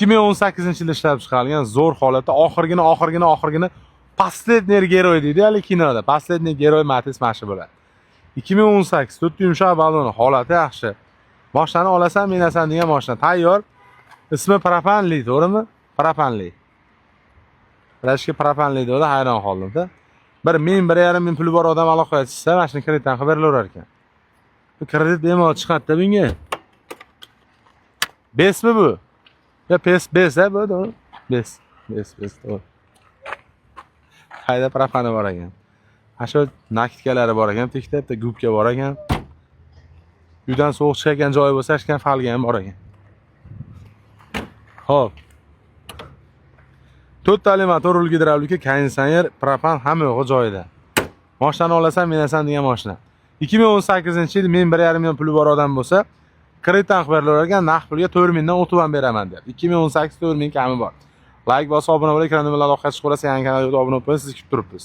2018 yilda ishlab chiqarilgan, zo'r holatda, oxirgini, oxirgini, oxirgini, последний герой deydi hali kinoda. Последний герой Matiz mana shu bo'ladi. 2018, to'rtta yumshoq baloni, holati yaxshi. Moshinani olasan, minasan degan moshina. Tayyor. Ismi Propanli, to'g'rimi? Propanli. Bilashga Propanli dedi, hayron qoldim-da. Bir ming, 1,5 ming puli bor odam aloqaga chiqsa, mana shuni kreditdan qilib berilaverar ekan. Bu kredit bemalol chiqadi-da bunga. Besmi bu? Ya pes, bes ha bu, to'g'ri. Bes, bes, bes, to'g'ri. Qayda propani bor ekan. Mana shu накидка lari bor ekan, bitta, ikkita, bitta губка bor ekan. Uydan sovuq chiqayotgan joyi bo'lsa, hech фольга ham bor ekan. Xo'p. To'rttali motor, rul gidravlika, konditsioner, propan, hamma yo'g'i joyida. Moshinani olasan, minasan degan mashina. 2018-yil, men 1,5 million puli bor odam bo'lsa, kreditdan qilib berilar ekan, naqd pulga 4 mingdan o'tib ham beraman deyapti. 2018, 4 ming kami bor. Layk bosib, obuna bo'lib, ekran bilan aloqaga chiqib olasiz, yangi kanalga obuna bo'lib, sizni kutib turibmiz.